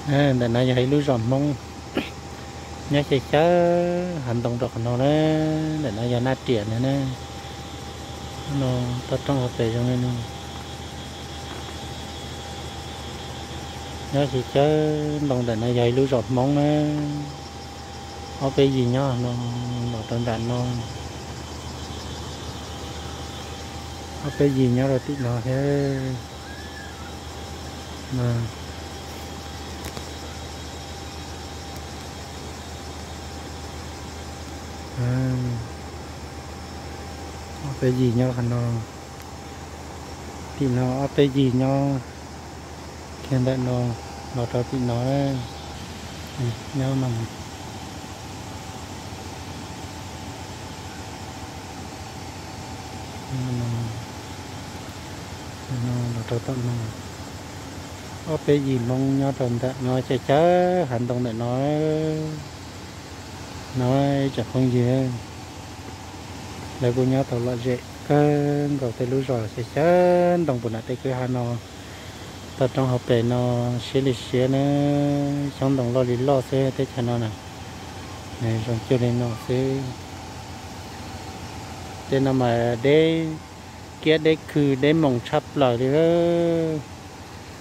Ntawm no yog ib lub zos Hmoob nyob xyaw xyaw hav ntoo rau qhov no na. Ntawm no yog Naj Riam na. No toj roob hauv pes zoo li no. Nyob xyaw xyaw ntoo ntawm no yog ib lub zos Hmoob na. Ob peb yim nyob no, los rau nram no. Ob peb yim nyob rau tim no thiab. Ob peb yim nyob qhov no. Tim no ob peb yim nyob kiag ntawm no los rau tim no. Nyob no, no los rau tom no. Ob peb yim Hmoob nyob rau ntawm no xyaw xyaw hav ntoo ntawm no. No ib tsoom phooj ywg, lawv kuj nyob tau lom zem kawg nkaus tej lub zos xyaw xyaw ntoo puag nram tej kwj ha no. Toj roob hauv pes no siab li siab na, xyoob ntoo loj li loj xwb teb chaws no na. Zoo cuag li no xwb. Tej no mas deb kiab deb khw deb moos tshaj plaws li.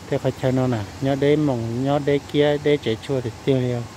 Tej qhov chaw no na nyob deb moos nyob deb kiab deb tsev tshuaj tiag tiag li os.